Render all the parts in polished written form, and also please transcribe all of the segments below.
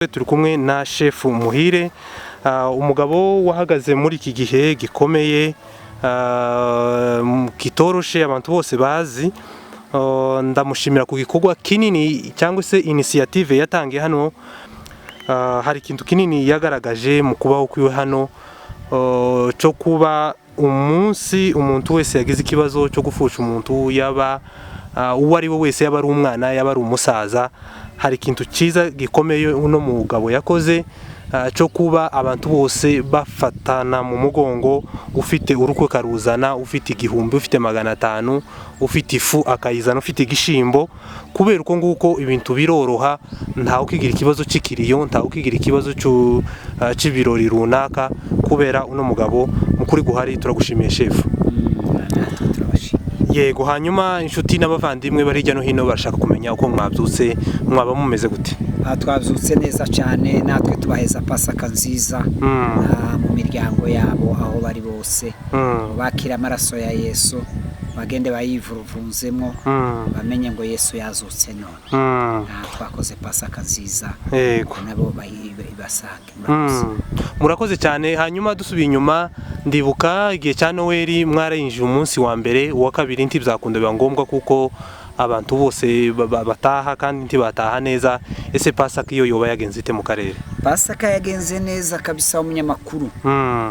Turi kumwe na Chef Muhire, umugabo wahagaze muri iki gihe gikomeye, kitoroshe abantu bose bazi. Ndamushimira ku gikorwa kinini cyangwa se initiative yatangiye hano. Hari ikintu kinini yagaragaje mu kubaho kwiwe hano, cyo kuba umunsi umuntu wese yagize ikibazo cyo gupfusha umuntu, yaba uwo ari we wese, yaba ari umwana, yaba ari umusaza, hari ikintu cyiza gikomeye uno mugabo yakoze, cyo kuba abantu bose bafatana mu mugongo. Ufite urukwe karuzana, ufite 1000, ufite 500, ufite ifu akayizana, ufite igishimbo. Kubera uko nguko ibintu biroroha, ntawe ukigira ikibazo cy'ikiriyo, ntawe ukigira ikibazo cy'ibirori runaka kubera uno mugabo. Mukuri guhari, turagushimiye, shefu. Natwe turabashimiye. Yego. Hanyuma inshuti n'abavandimwe bari hirya no hino barashaka kumenya uko mwabyutse, mwaba mumeze gute? Twabyutse neza cyane. Natwe tubaheza Pasaka nziza mu miryango yabo aho bari bose. Bakira amaraso ya Yesu, bagende bayivuruvunzemo, bamenye ngo Yesu yazutse none. Twakoze Pasaka nziza. Nabo basange. Murakoze. Murakoze cyane. Hanyuma dusubiye inyuma, ndibuka igihe cya Noweli mwarayinjiye umunsi wa mbere, uwa kabiri ntibyakunda, biba ngombwa kuko abantu bose bataha kandi ntibataha neza. Ese Pasaka iyo yoba yagenze ite mu karere? Pasaka yagenze neza kabisa, umunyamakuru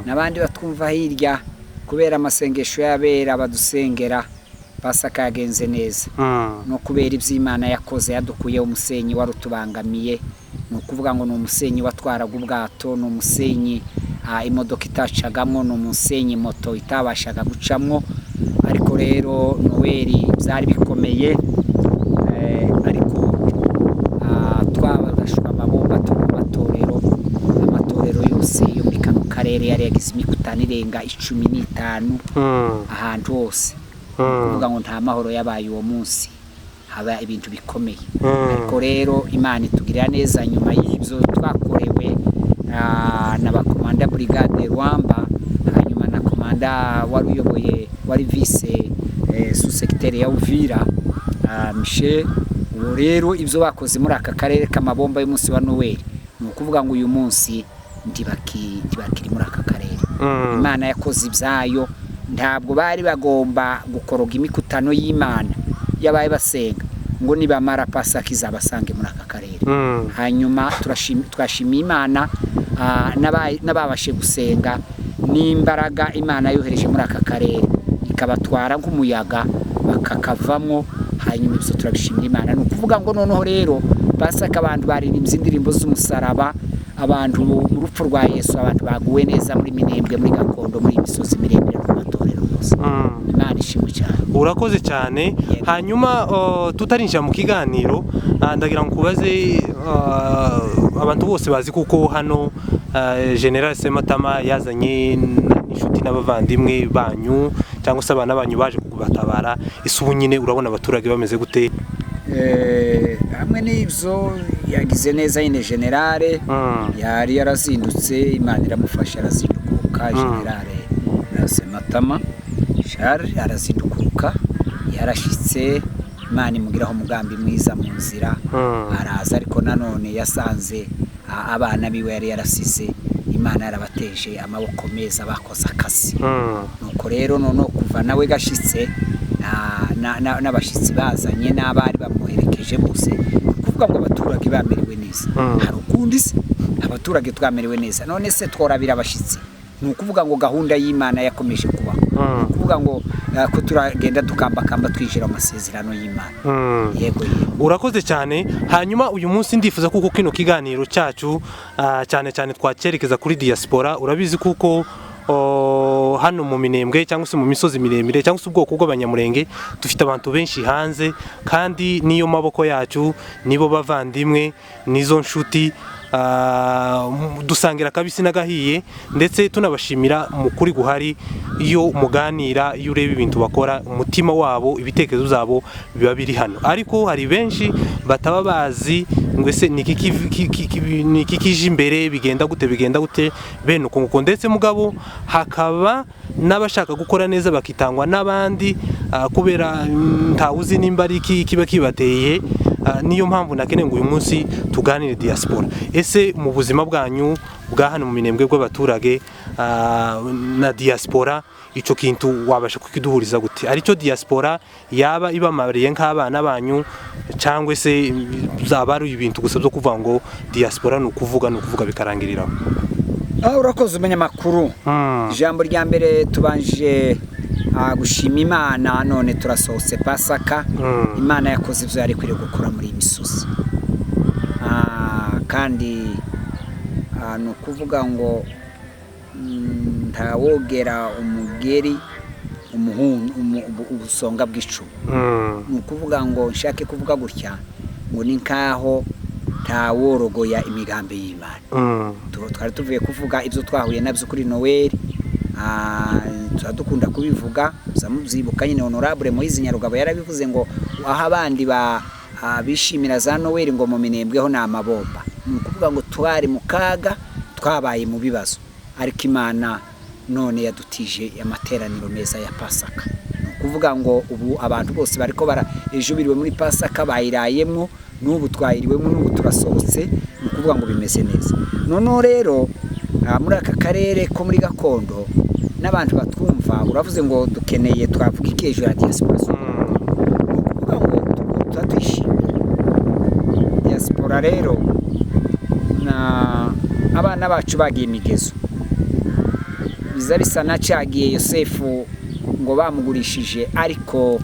n'abandi batwumva hirya. Kubera amasengesho y'abera badusengera, Pasaka yagenze neza, no kubera iby'Imana yakoze, yadukuyeho umusenyi wari utubangamiye. Ni ukuvuga ngo ni umusenyi watwaraga ubwato, ni umusenyi imodoka itacagamo, ni umusenyi moto itabashaga gucamwo. Ariko rero Noweli byari bikomeye, ariko twabarashwe amabomba turi mu matorero. Amatorero yose yo muri kano karere yari yagize imikutano irenga 15 ahantu hose. Kuvuga ngo nta mahoro yabaye uwo munsi, haba ibintu bikomeye. Ariko rero Imana itugirira neza. Nyuma y'ibyo twakorewe na bakomanda brigade Rwamba, hanyuma na komanda wari uyoboye, wari vice sous-secteur ya Uvira, Michel. Ubu rero ibyo bakoze muri aka karere k'amabomba y'umunsi wa Noel, ni ukuvuga ngo uyu munsi ntibakiri muri aka karere. Imana yakoze ibyayo. Ntabwo bari bagomba gukoroga imikutano y'Imana yabaye basenga ngo nibamara Pasaka izabasange muri aka karere. Hanyuma twashimiye Imana, n'ababashe gusenga n'imbaraga Imana yohereje muri aka karere, ikabatwara nk'umuyaga bakakavamo. Hanyuma ibyo turabishimira Imana. Ni ukuvuga ngo noneho rero Pasaka abantu baririmbye indirimbo z'umusaraba, abantu mu rupfu rwa Yesu, abantu baguwe neza muri Minembwe, muri Gakondo, muri iyi misozi miremire no mu matorero yose. Imana ishimwe cyane. Urakoze cyane. Yego. Hanyuma tutarinjira mu kiganiro, ndagira ngo nkubaze, abantu bose bazi kuko hano General Sematama yazanye n'inshuti n'abavandimwe banyu cyangwa se abana banyu baje kubatabara. Ese ubu nyine urabona abaturage bameze gute? Hamwe n'ibyo yagize neza nyine generale, yari yarazindutse, Imana iramufasha arazindukuruka. Generale Sematama Charles arazindukuruka, yarashitse, Imana imugiraho umugambi mwiza mu nzira. Araza, ariko nanone yasanze abana biwe yari yarasize, Imana yarabateje amaboko meza, bakoze akazi. Nuko rero noneho kuva nawe gashitse n'abashyitsi bazanye n'abari bamuherekeje bose, ni ukuvuga ngo abaturage bamerewe neza. Hari ukundi se abaturage twamerewe neza? None se tworabira abashyitsi? Ni ukuvuga ngo gahunda y'Imana yakomeje kubaho. Ni ukuvuga ngo ko turagenda dukambakamba twinjira mu masezerano y'Imana. Yego, yego. Urakoze cyane. Hanyuma uyu munsi ndifuza kuko kino kiganiro cyacu, cyane cyane twacyerekeza kuri diaspora. Urabizi kuko hano mu Minembwe cyangwa se mu misozi miremire cyangwa se ubwoko bw'Abanyamurenge dufite abantu benshi hanze, kandi niyo maboko yacu, nibo bavandimwe, nizo nshuti, dusangira akabisi n'agahiye. Ndetse tunabashimira mu kuri guhari, iyo muganira, iyo ureba ibintu bakora, umutima wabo, ibitekerezo byabo biba biri hano. Ariko hari benshi bataba bazi ngo ese ni iki kije imbere, bigenda gute, bigenda gute, bene uko nguko. Ndetse mugabo hakaba n'abashaka gukora neza bakitangwa n'abandi, kubera ntawuzi nimba ari iki kiba kibateye. Niyo mpamvu nakeneye ngo uyu munsi tuganire diaspora. Ese mu buzima bwanyu bwa hano mu Minembwe bw'abaturage na diaspora, ico kintu wabasha kukiduhuriza gute? Aricyo diaspora yaba ibamariye nk'abana banyu, cyangwa se zaba ari ibintu gusa byo kuvuga ngo diaspora ni ukuvuga bikarangiriraho? Urakoze umunyamakuru. Ijambo rya mbere, tubanje gushima Imana, none turasohotse Pasaka. Imana yakoze ibyo yari ikwiriye gukora muri iyi misozi. Kandi ni ukuvuga ngo ntawogera umugeri ubusonga bw'icumu. Ni ukuvuga ngo nshake kuvuga gutya ngo ni nkaho ntaworogoya imigambi y'Imana. Twari tuvuye kuvuga ibyo twahuye nabyo kuri Noweli. Tuba dukunda kubivuga, muza mubyibuka nyine. Honorable Moise Nyarugabo yarabivuze ngo aho abandi ba bishimira za Noweli, ngo mu Minembweho ni amabomba. Ni ukuvuga ngo twari mu kaga, twabaye mu bibazo, ariko Imana none yadutije amateraniro meza ya Pasaka. Ni ukuvuga ngo ubu abantu bose bariko bara ejo biriwe muri Pasaka, bayirayemwo, n'ubu twayiriwemo, n'ubu turasohotse. Ni ukuvuga ngo bimeze neza. Noneho rero muri aka karere ko muri gakondo n'abantu batwumva, uravuze ngo dukeneye twavuga iki hejuru ya diaspora. Ni ukuvuga ngo tuba twishimiye diaspora. Rero na abana bacu bagiye imigezo, biza bisa na cyagiye Yosefu ngo bamugurishije, ariko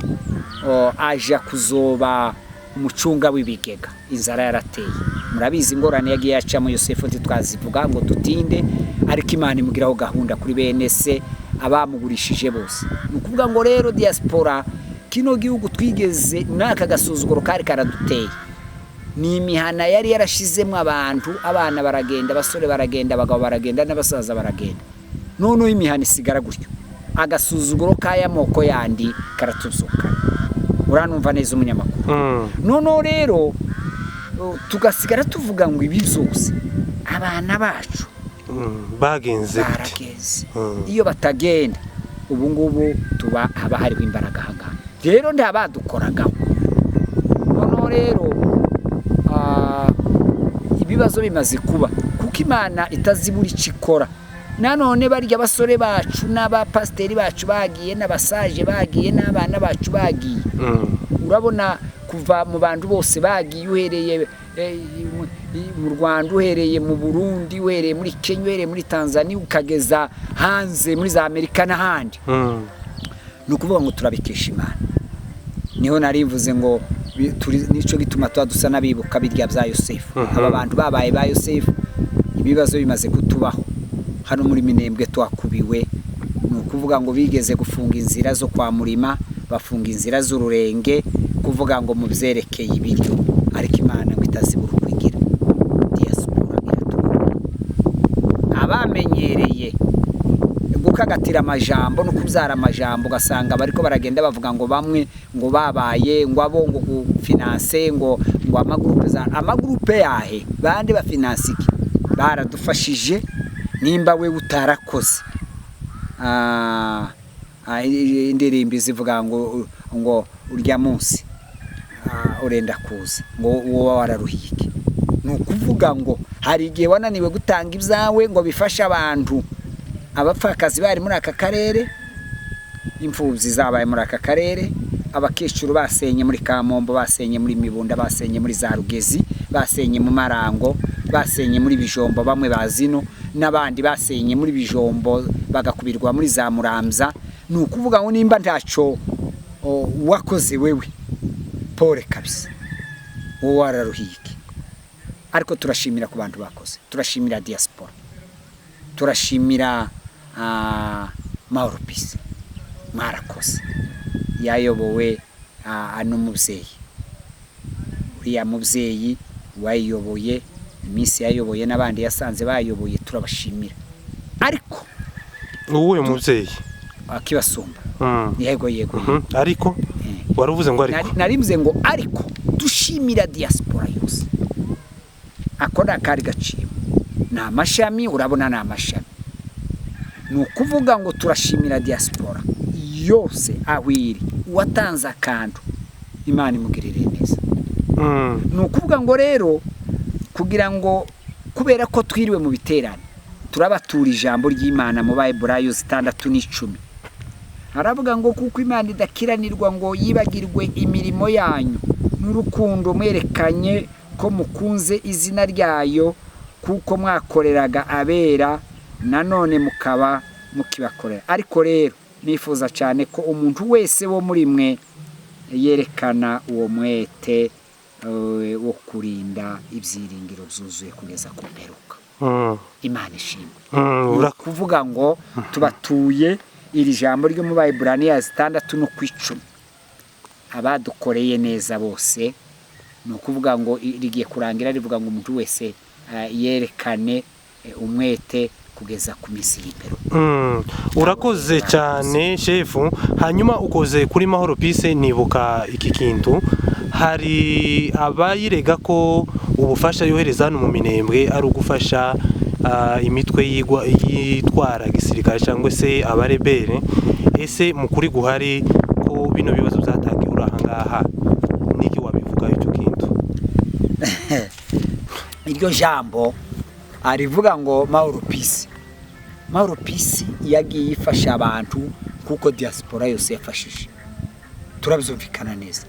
aja kuzoba umucunga w'ibigega. Inzara yarateye, murabizi ingorane yagiye yacamo Yosefu, ntitwazivuga ngo dutinde, ariko Imana imugiraho gahunda kuri bene se abamugurishije bose. Ni ukuvuga ngo rero diaspora, kino gihugu twigeze n'aka gasuzuguro kari karaduteye, ni imihana yari yarashizemo abantu, abana baragenda, abasore baragenda, abagabo baragenda, n'abasaza baragenda, noneho imihana isigara gutyo, agasuzuguro k'aya moko yandi karatuzuka. Uranumva neza, umunyamakuru? Noneho rero tugasigara tuvuga ngo ibi byose abana bacu Bagenze gute? Baragenze. Iyo batagenda, ubu ngubu tuba haba hariho imbaraga ahangaha rero ntabadukoragaho. Noneho rero ibibazo bimaze kuba, kuko Imana itazibura icyo ikora, nanone barya abasore bacu n'abapasiteri bacu bagiye, n'abasaje bagiye, n'abana bacu bagiye. Urabona kuva mu bantu bose bagiye, uhereye mu Rwanda, uhereye mu Burundi, uhereye muri Kenya, uhereye muri Tanzania, ukageza hanze muri za Amerika n'ahandi. Ni ukuvuga ngo turabikesha Imana. Niho nari mvuze ngo nico gituma tuba dusa n'abibuka birya bya Yosefu. Aba bantu babaye ba Yosefu, ibibazo bimaze kutubaho hano muri Minembwe, twakubiwe. Ni ukuvuga ngo bigeze gufunga inzira zo kwa Murima, bafunga inzira z'ururenge, kuvuga ngo mu byerekeye ibiryo, ariko Imana ngo itazibura uko igira, diaspora iratubona. Abamenyereye gukagatira amajambo no kubyara amajambo, ugasanga bariko baragenda bavuga ngo bamwe ngo babaye ngo abo ngo gufinanse ngo amagurupe, za amagurupe yahe, bande bafinanse iki? Baradufashije. Nimba we utarakoze, indirimbo zivuga ngo urya munsi urenda kuza ngo uwo wararuhiye iki. Ni ukuvuga ngo hari igihe wananiwe gutanga ibyawe ngo bifashe abantu, abapfakazi bari muri aka karere, imfubyi zabaye muri aka karere, abakecuru basenye muri Kamombo, basenye muri Mibunda, basenye muri za Rugezi, basenye mu Marango, basenye muri Bijombo, bamwe bazino n'abandi basenye muri Bijombo, bagakubirwa muri za Muramza. Ni ukuvuga ngo nimba ntacyo wakoze wewe, pole kabisa, wowe wararuhiye iki? Ariko turashimira ku bantu bakoze, turashimira diaspora, turashimira Mahoro Peace, mwarakoze, yayobowe n'umubyeyi, uriya mubyeyi wayiyoboye iminsi yayoboye n'abandi yasanze bayoboye, turabashimira. Ariko Uwuhe mubyeyi? Akibasumba. Yego yego. Ariko wari uvuze ngo ariko. Nari mvuze ngo ariko dushimira diaspora yose. Ako ni akari gaciro, ni amashami, urabona ni amashami. Ni ukuvuga ngo turashimira diaspora yose aho iri, uwatanze akantu, Imana imugirire neza. Ni ukuvuga ngo rero kugira ngo kubera ko twiriwe mu biterane turabatura ijambo ry'Imana mu Baheburayo 6:10. Aravuga ngo kuko Imana idakiranirwa ngo yibagirwe imirimo yanyu n'urukundo mwerekanye ko mukunze izina ryayo, kuko mwakoreraga abera nanone mukaba mukibakorera. Ariko rero nifuza cyane ko umuntu wese wo muri mwe yerekana uwo mwete wo kurinda ibyiringiro byuzuye kugeza ku mperuka. Imana ishimwe. Kuvuga ngo tubatuye iri jambo ryo mu Baheburaniya 6:10, abadukoreye neza bose, ni ukuvuga ngo rigiye kurangira rivuga ngo umuntu wese yerekane umwete kugeza ku minsi y'imperuka. Urakoze cyane shefu. Hanyuma ukoze kuri Mahoro Peace, nibuka iki kintu, hari abayirega ko ubufasha yohereza hano mu Minembwe ari ugufasha imitwe yitwara gisirikare cyangwa se abarebere. Ese mu kuri guhari ko bino bibazo byatangiye uri aha ngaha, niki wabivuga icyo kintu? Iryo jambo arivuga ngo Mahoro Peace, Mahoro Peace yagiye ifasha abantu kuko diaspora yose yafashije, turabyumvikana neza.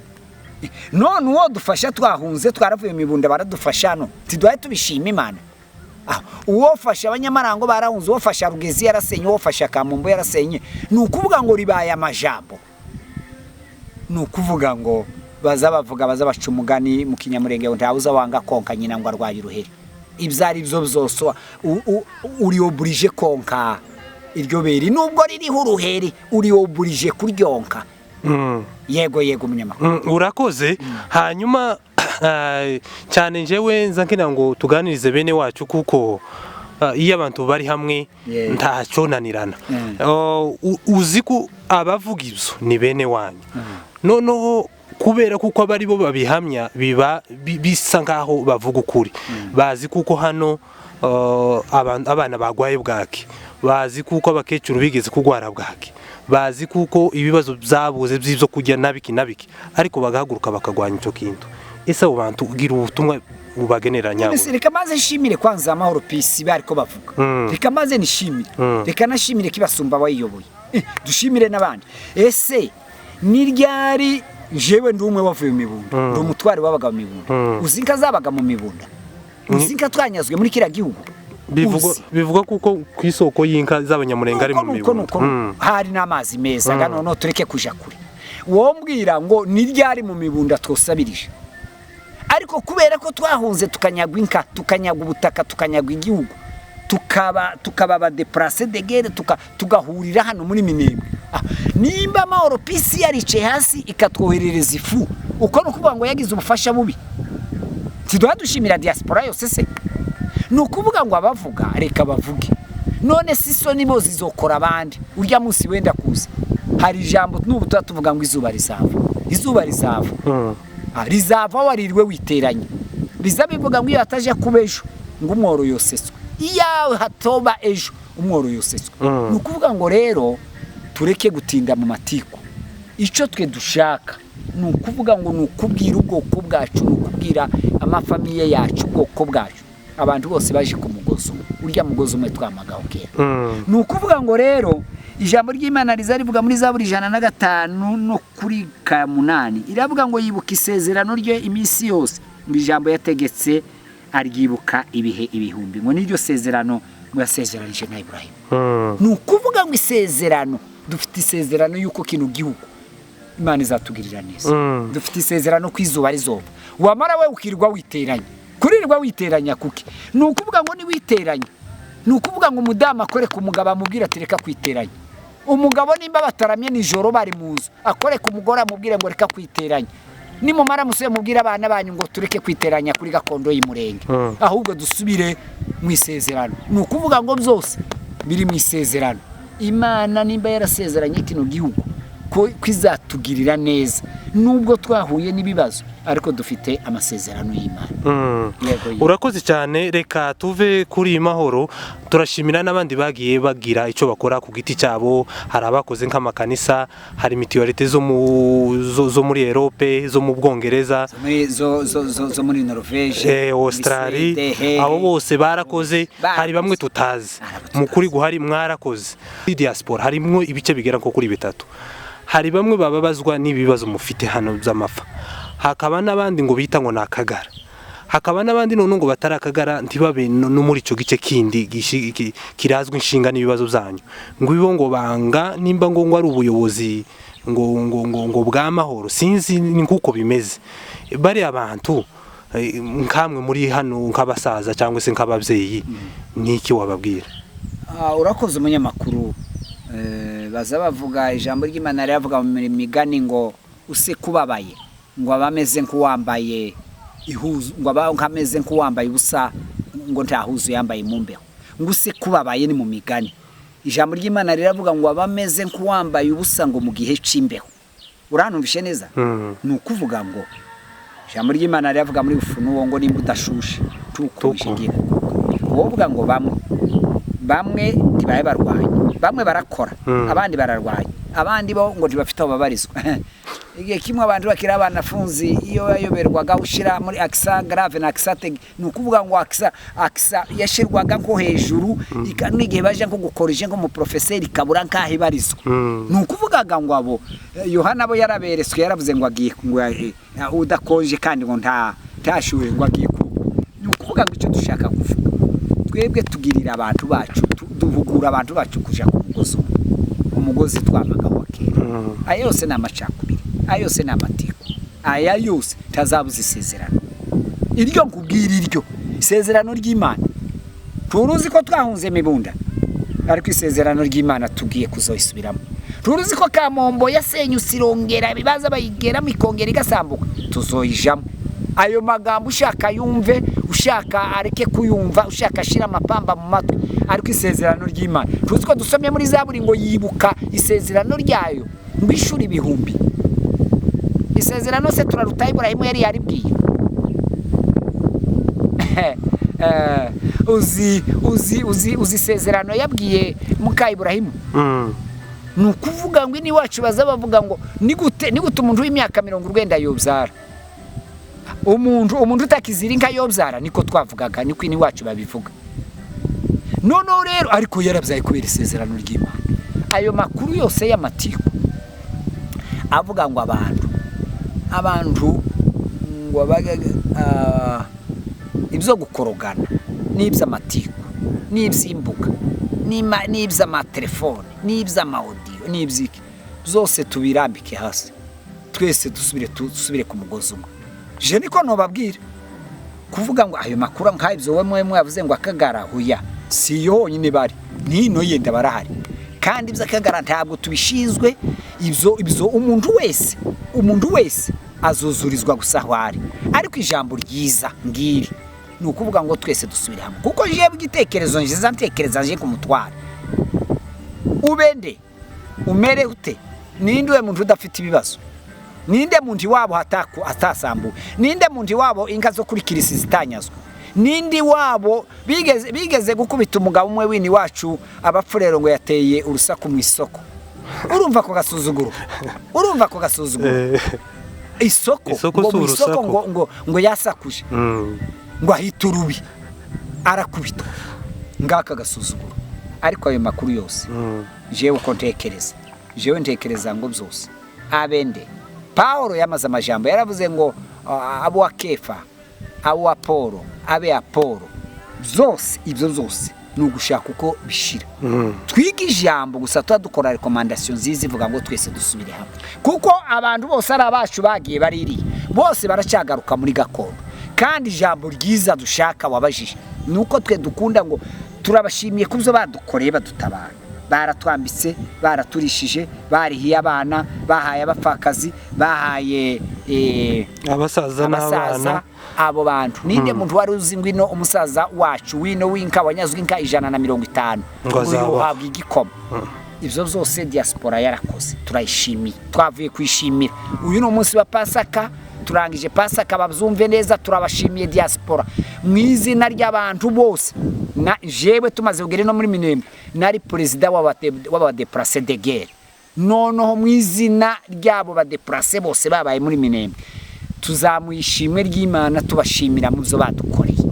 None uwo dufasha twahunze twaravuye mu Mibunda baradufasha hano, tiduhaye tubishima Imana. Uwo fasha abanyamarango barahunze, uwo fasha Rugezi yarasenye, uwo fasha Kamumbo yarasenye. Ni ukuvuga ngo ribaye amajambo, ni ukuvuga ngo baza bavuga, baza baca umugani mu Kinyamurenge ngo ntawe uza wanga konka nyina ngo arwaye uruheri. Ibyo ari byo byose uri obligé konka iryo bere nubwo ririho uruheri, uri obligé kuryonka. Yego yego munyamakuru. Urakoze. Hanyuma cyane njyewe nza ngira ngo tuganirize bene wacu, kuko iyo abantu bari hamwe ntaconanirana. Uzi ko abavuga ibyo ni bene wanyu, noneho kubera kuko aba ari bo babihamya biba bisa nkaho bavuga ukuri. Bazi kuko hano abana bagwaye bwaki, bazi kuko abakecuru bigeze kurwara bwaki, bazi kuko ibibazo byabuze by'ibyo kurya nabiki nabiki, ariko bagahaguruka bakagwanya icyo kintu. Ese abo bantu ugira ubutumwa bubagenera nyabo? Reka maze nshimire kwanza Amahoro Peace bari ko bavuga. Reka maze nishimire, reka nashimire kibasumba wayiyoboye, dushimire n'abandi. Ese ni ryari jewe ndi umwe wavuye mu Mibunda, ndi umutware wabaga mu Mibunda, uzi inka zabaga mu Mibunda, uzi inka twanyazwe muri kiriya gihugu? Bivugwa kuko ku isoko y'inka z'Abanyamurenga ari mu Mibunda hari n'amazi meza. Noneho tureke kuja kure, wombwira ngo ni ryari mu Mibunda twosabirije? Ariko kubera ko twahunze tukanyagwa inka, tukanyagwa ubutaka, tukanyagwa igihugu, tukaba ba déplacés de guerre, tugahurira hano muri Minembwe. Nimba Amahoro Peace yaricaye hasi ikatwoherereza ifu, uko ni ukuvuga ngo yagize ubufasha bubi? Ntiduha dushimira diaspora yose se? Ni ukuvuga ngo abavuga reka bavuge. None si isoni bo zizokora abandi urya munsi wenda kuza. Hari ijambo n'ubu tuba tuvuga ngo izuba rizava, izuba rizava. Rizava waririwe witeranye. Biza bivuga ngo iyo hataje kuba ejo ngo umworo yoseswe, iyawe hatoba ejo umworo yoseswe. Ni ukuvuga ngo rero tureke gutinda mu matiku. Icyo twe dushaka ni ukuvuga ngo ni ukubwira ubwoko bwacu, ni ukubwira amafamiye yacu, ubwoko bwacu, abantu bose baje ku mugozi umwe, urya mugozi umwe twamagaho kera. Ni ukuvuga ngo rero ijambo ry'Imana riza rivuga muri Zaburi 105 no kuri ka 8, iravuga ngo yibuka isezerano rye iminsi yose, ngo ijambo yategetse aryibuka ibihe ibihumbi, ngo niryo sezerano ngo yasezeranije na Ibrahim. Ni ukuvuga ngo isezerano dufite, isezerano y'uko kino gihugu Imana izatugirira neza. Dufite isezerano ko izuba rizova. Wamara we ukirirwa witeranya, kurirwa witeranya kuki? Ni ukuvuga ngo niwiteranya, ni ukuvuga ngo umudamu akore ku mugabo amubwira ati reka kwiteranya. Umugabo nimba bataramye nijoro bari mu nzu, akore ku mugore amubwire ngo reka kwiteranya. Nimumara musube mubwire abana banyu ngo tureke kwiteranya kuri gakondo y'Umurenge, ahubwo dusubire mu isezerano. Ni ukuvuga ngo byose biri mu isezerano. Imana nimba yarasezeranye kino gihugu ko izatugirira neza nubwo twahuye n'ibibazo, ariko dufite amasezerano y'Imana. Yego. Urakoze cyane. Reka tuve kuri Mahoro, turashimira n'abandi bagiye bagira icyo bakora ku giti cyabo. Hari abakoze nk'amakanisa, hari mutualité zo muri Europe, zo mu Bwongereza, zo muri Norvège, Australie, abo bose barakoze. Hari bamwe tutazi mu kuri guhari, mwarakoze. Muri diaspora harimwo ibice bigera nko kuri bitatu. Hari bamwe bababazwa n'ibibazo mufite hano by'amapfa, hakaba n'abandi ngo bita ngo ni akagara, hakaba n'abandi none ngo batari akagara, ntibabe no muri icyo gice kindi kirazwi inshinga n'ibibazo byanyu, ngo ibo ngo banga nimba ngo ari ubuyobozi ngo bwa Mahoro, sinzi ni nk'uko bimeze. Bariya abantu, nkamwe muri hano nk'abasaza cyangwa se nk'ababyeyi, niki wababwira? Urakoze umunyamakuru. Baza bavuga ijambo ry'Imana riravuga mu migani ngo useka ubabaye ngo aba ameze nk'uwambaye ihuzu, ngo aba ameze nk'uwambaye ubusa, ngo nta huzu yambaye mu mbeho. Ngo useka ubabaye ni mu migani. Ijambo ry'Imana riravuga ngo aba ameze nk'uwambaye ubusa ngo mu gihe c'imbeho. Uranumvishe neza? Ni ukuvuga ngo ijambo ry'Imana riravuga muri Ufunuwo ngo nimba udashushe tukonje ngiye kukuruka. Wowe uvuga ngo bamwe ntibaye barwanya, bamwe barakora, abandi bararwanya, abandi bo ngo ntibafite aho babarizwa. Igihe kimwe abantu bakiri abanafunzi, iyo yayoberwaga ushyira muri accent grave na accent aigu, ni ukuvuga ngo accent yashyirwaga nko hejuru, n'igihe baje nko gukorije nko mu professeur ikabura nkaho ibarizwa. Ni ukuvugaga ngo abo Yohana bo yaraberetswe, yaravuze ngo agiye ngo udakonje kandi ngo ntashyuhe ngo agiye kuba. Ni ukuvuga ngo icyo dushaka kuvuga, twebwe tugirira abantu bacu, duhugura abantu bacu kuja ku mugozi umwe, umugozi twamaga wa kera. Aya yose ni amacakubiri, aya yose ni amatiku, aya yose ntazabuza isezerano iryo nkubwira, iryo isezerano ry'Imana. Turuzi ko twahunze Mibunda, ariko isezerano ry'Imana tugiye kuzoisubiramo. Turuzi ko Kamombo yasenyutse irongera, ibibaza bayigeramo ikongera igasambuka, tuzoyijamo. Ayo magambo ushaka yumve, ushaka areke kuyumva, ushaka ashira amapamba mu matwi, ariko isezerano ry'Imana tuzi ko dusomye muri Zaburi ngo yibuka isezerano ryayo ngo ishuri ibihumbi. Isezerano se turaruta Iburahimu yari yaribwiye? Uzi isezerano yabwiye muka Iburahimu? Ni ukuvuga ngo iwacu baza bavuga ngo ni gute umuntu w'imyaka 90 yobyara, umuntu utakizira inka yobyara? Niko twavugaga, niko iwacu babivuga. Noneho rero ariko yarabyaye kubera isezerano ry'Imana. Ayo makuru yose y'amatiku avuga ngo abantu ngo ibyo gukorogana n'iby'amatiku n'iby'imbuga n'iby'amatelefone n'iby'amawodiyo n'iby'iki byose tubirambike hasi, twese dusubire ku mugozi umwe. Je niko nobabwira. Kuvuga ngo ayo makuru nk'ibyo wowe mwe yavuze ngo akagara, huya si yo honyine bari nino yenda barahari, kandi iby'akagara ntabwo tubishinzwe. Ibyo umuntu wese azuzurizwa gusa aho ari. Ariko ijambo ryiza ngiri ni ukuvuga ngo twese dusubire hamwe, kuko jewe igitekerezo nziza ntekereza nje kumutwara ube nde, umere ute? Ninde we muntu udafite ibibazo? Ninde muntu iwabo hatasambuwe? Ninde muntu iwabo inka zo kuri kirisi zitanyazwe? Ninde iwabo bigeze gukubita umugabo umwe wini wacu abapfurero ngo yateye urusaku mu isoko? Urumva ko gasuzuguro? Urumva ko gasuzuguro? Isoko Isoko ngo si mu isoko urusaku. ngo yasakuje ngo ahita urubi arakubitwa. Ngaka gasuzuguro. Ariko ayo makuru yose, jewe uko ntekereza, jewe ntekereza ngo byose abende Paulo yamaze amajambo, yaravuze ngo abo wa Kefa, abo wa Polo, abe Apolo, byose ibyo byose ni ugushaka uko bishira. Twiga ijambo gusa, tuba dukora recommandation nziza ivuga ngo twese dusubire hamwe, kuko abantu bose ari abacu bagiye baririye, bose baracyagaruka muri gakondo. Kandi ijambo ryiza dushaka wabajije ni uko twe dukunda ngo turabashimiye ku byo badukoreye, badutabara, baratwambitse, baraturishije, barihiye abana, bahaye abapfakazi, bahaye abasaza abasaza n'abana. Abo bantu, ninde muntu wari uzi ngwino umusaza wacu wino w'inka wanyazwe inka 150 ngo azabaho. Uhabwa igikoma? Ibyo byose diaspora yarakoze, turayishimiye, twavuye kwishimira. Uyu ni umunsi wa Pasaka, turangije Pasaka, babyumve neza, turabashimiye diaspora mu izina ry'abantu bose. Na jewe tumaze kugera no muri Minembwe, nari perezida w'aba déplacés de guerre. Noneho mu izina ry'abo ba déplacés bose babaye muri Minembwe, tuzamuye ishimwe ry'Imana, tubashimira mu byo badukoreye.